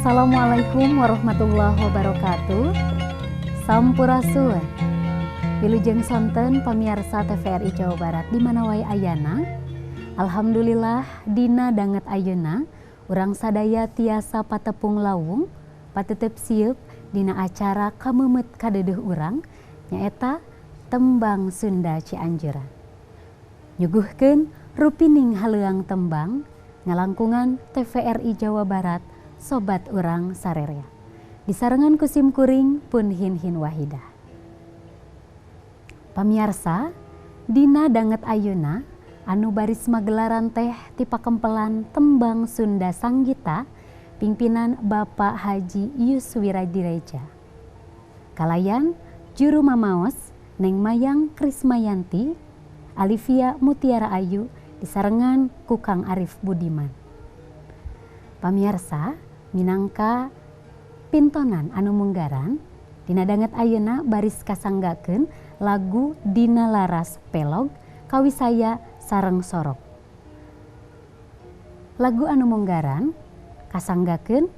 Assalamualaikum warahmatullahi wabarakatuh. Sampurasun. Wilujeng sonten pamiarsa TVRI Jawa Barat di mana wae ayana. Alhamdulillah dina danget ayeuna urang sadaya tiasa patepung lawung patetep sieup dina acara kameumeut kadeudeuh urang nyaeta Tembang Sunda Cianjuran. Nyuguhkeun rupining haleuang tembang ngalangkungan TVRI Jawa Barat sobat urang sarerea. Disarengan ku sim kuring pun Hinhin Wahidah. Pamiarsa, dina danget ayeuna anu baris magelaran teh ti pakempelan Tembang Sunda Sanggita pimpinan Bapak Haji Yuswiradireja. Kalayan juru mamaos Neng Mayang Krismayanti, Alivia Mutiara Ayu disarengan ku Kang Arif Budiman. Pamiarsa, minangka pintonan anu munggaran dina danget ayeuna baris kasanggakeun lagu Dina Laras Pelog Kawisaya Sareng Sorok. Lagu anu munggaran kasanggakeun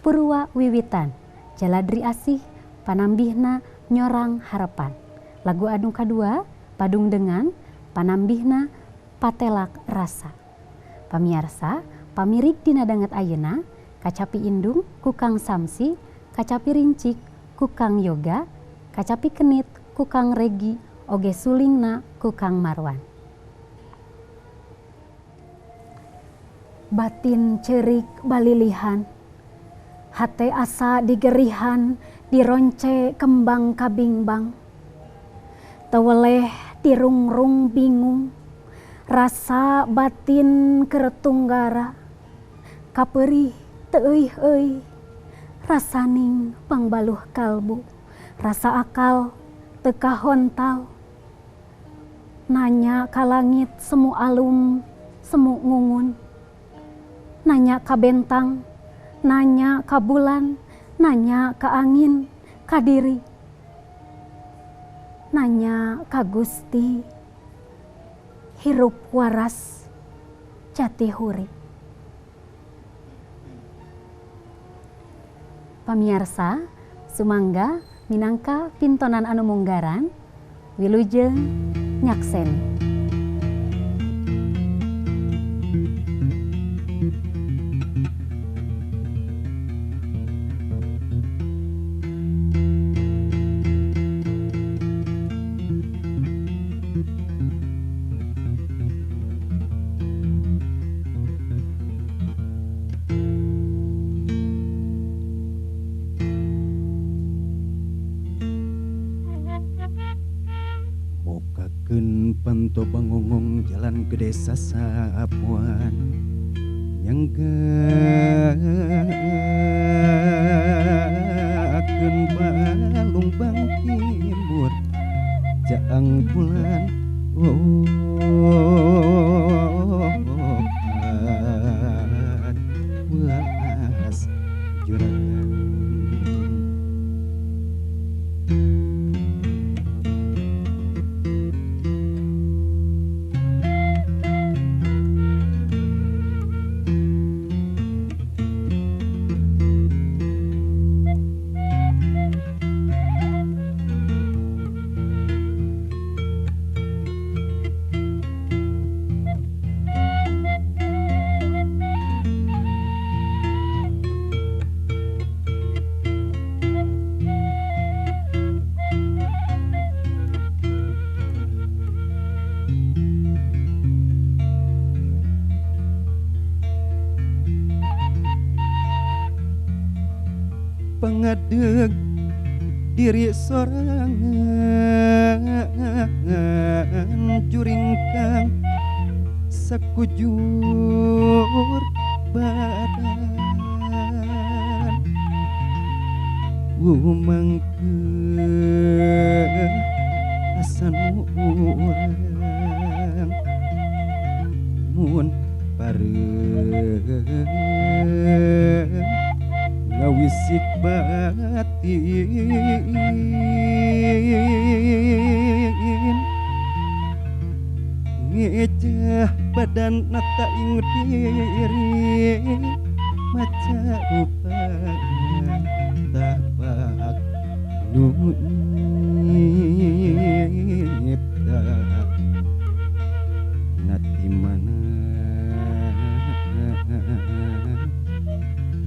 Purwa Wiwitan Jaladri Asih Panambihna Nyorang Harapan. Lagu anu kadua Padung Dengan Panambihna Patelak Rasa. Pamiarsa, pamirik dina danget ayeuna kacapi indung ku Kang Samsi, kacapi rincik ku Kang Yoga, kacapi kenit ku Kang Regi, oge sulingna ku Kang Marwan. Batin cerik balilihan, hate asa digerihan, dironce kembang kabingbang. Teweleh dirungrung bingung, rasa batin kertunggara, kaperih teuih euy, rasaning pangbaluh kalbu, rasa akal teu kahontal. Nanya ka langit semu alum, semu ngungun. Nanya ka bentang, nanya ka bulan, nanya ka angin, ka diri. Nanya ka Gusti, hirup waras jati hurip. Pamiarsa, sumangga minangka pintonan anu munggaran, wilujeng nyakseni. Panto bangongong jalan gede sasapuan nyanggakeun balumbang timur jaang bulan opat welas juragan. Pangadeg diri sorangan juringkang sakujur badan umangkeun asan urang mun pareum ngawisik batin ngejah badan nata ing diri maca rupa tapak nu nyipta nati mana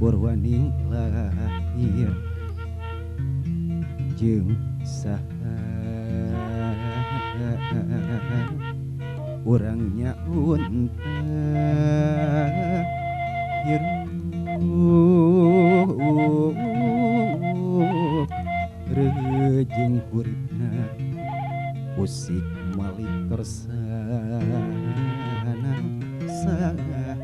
purwaning lahir jeung saha urangnya unta hirup rejeng huripna usik malik kersana saha.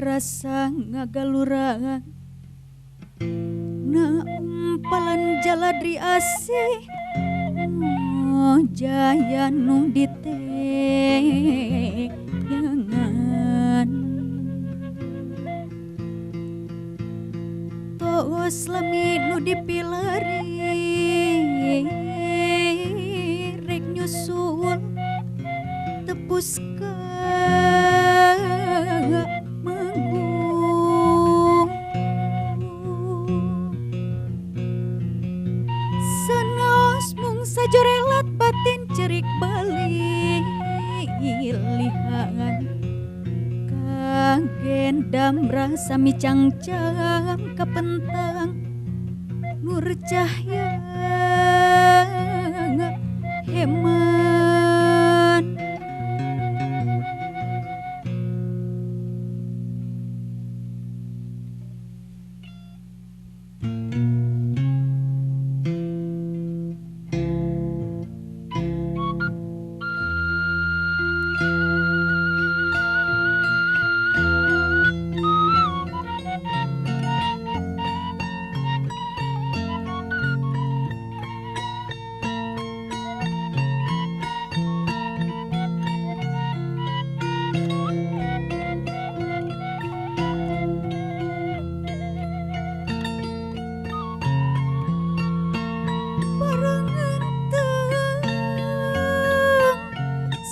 Rasa ngagaluran na umpalan jaladri asih oh jaya nu diteangan tos lami nu dipilari rek nyusul tepus ka manggung sanaos mung sajorelat batin cerik balik lihan kagendam rasa micangcang kapentang nur cahya heman.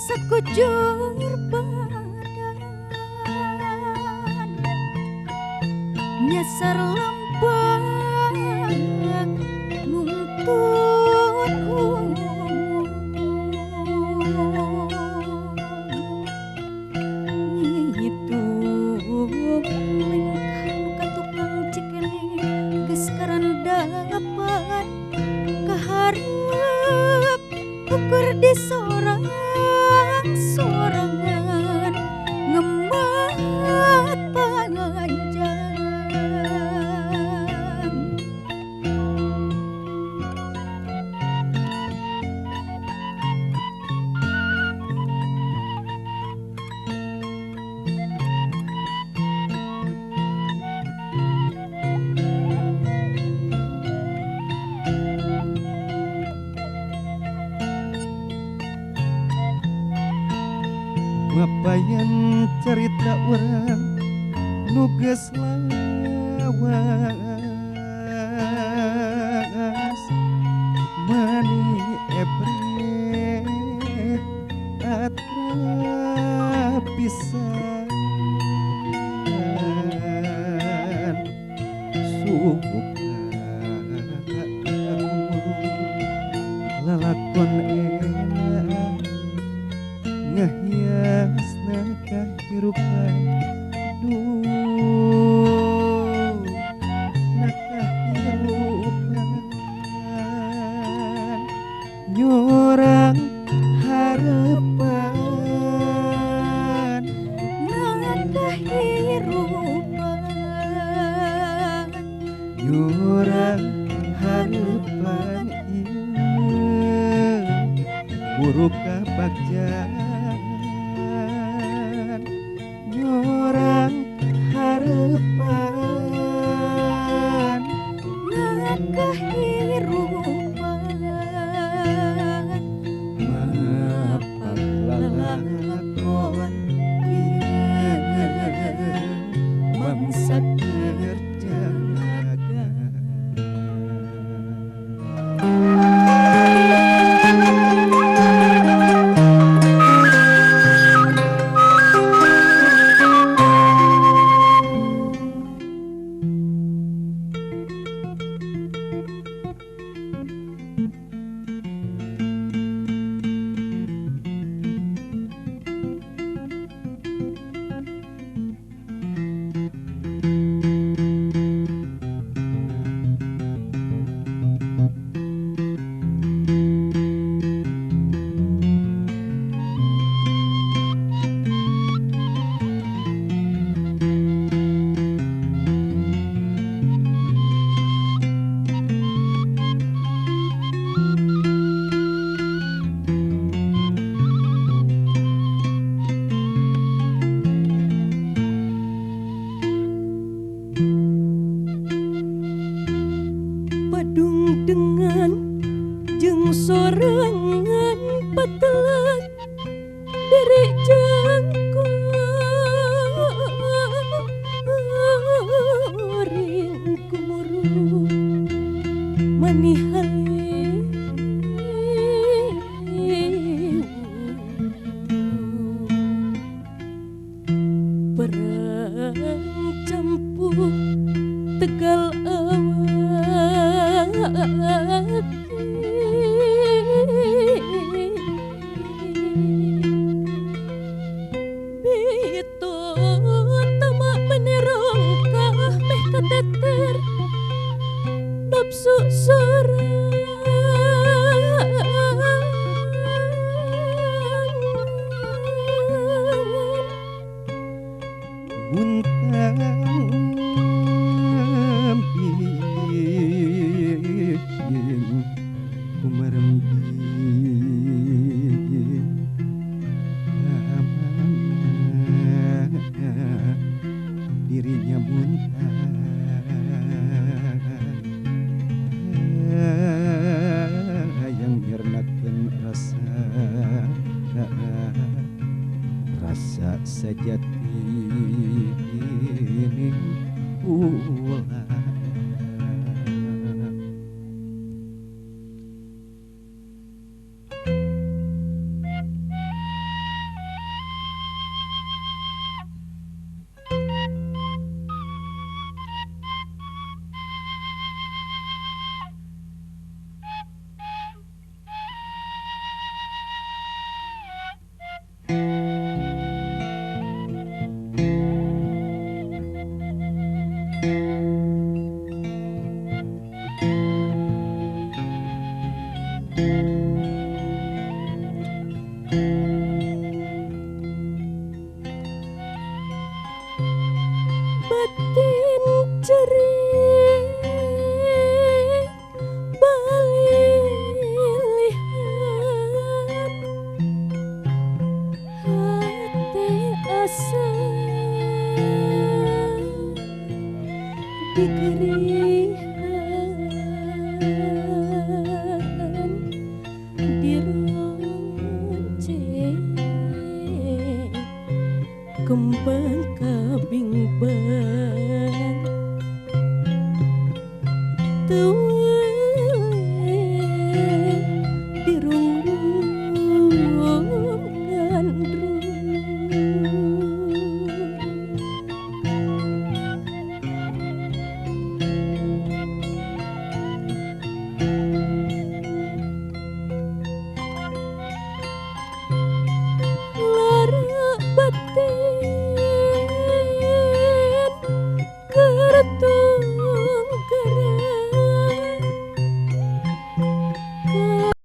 Sekujur badan nyasar lempang nuntun itu lengkah ka tukang cikene geus karandapan kaharep ukur di sorang sorangan ngemat panjang. Mapayan cerita urang nu geus lawas mani ebre atrap pisan suka lalakon enak ngahiasna kahirupan duh na kahirupan nyurang harapan na kahirupan nyurang harapan ieu buruk kabagjaan nyurang harapan na kahirupan mapak lalakon ieu mangsa keur jalaga. Padung dengan jeung sorangan patelan dere jangkoring kumuru manihale perang campuh tegal Bito tamak menerongkah meh kateter nafsu sorangan muntang kumarembi kamana dirinya muntah yang nyernakeun rasa rasa sejati ning kula.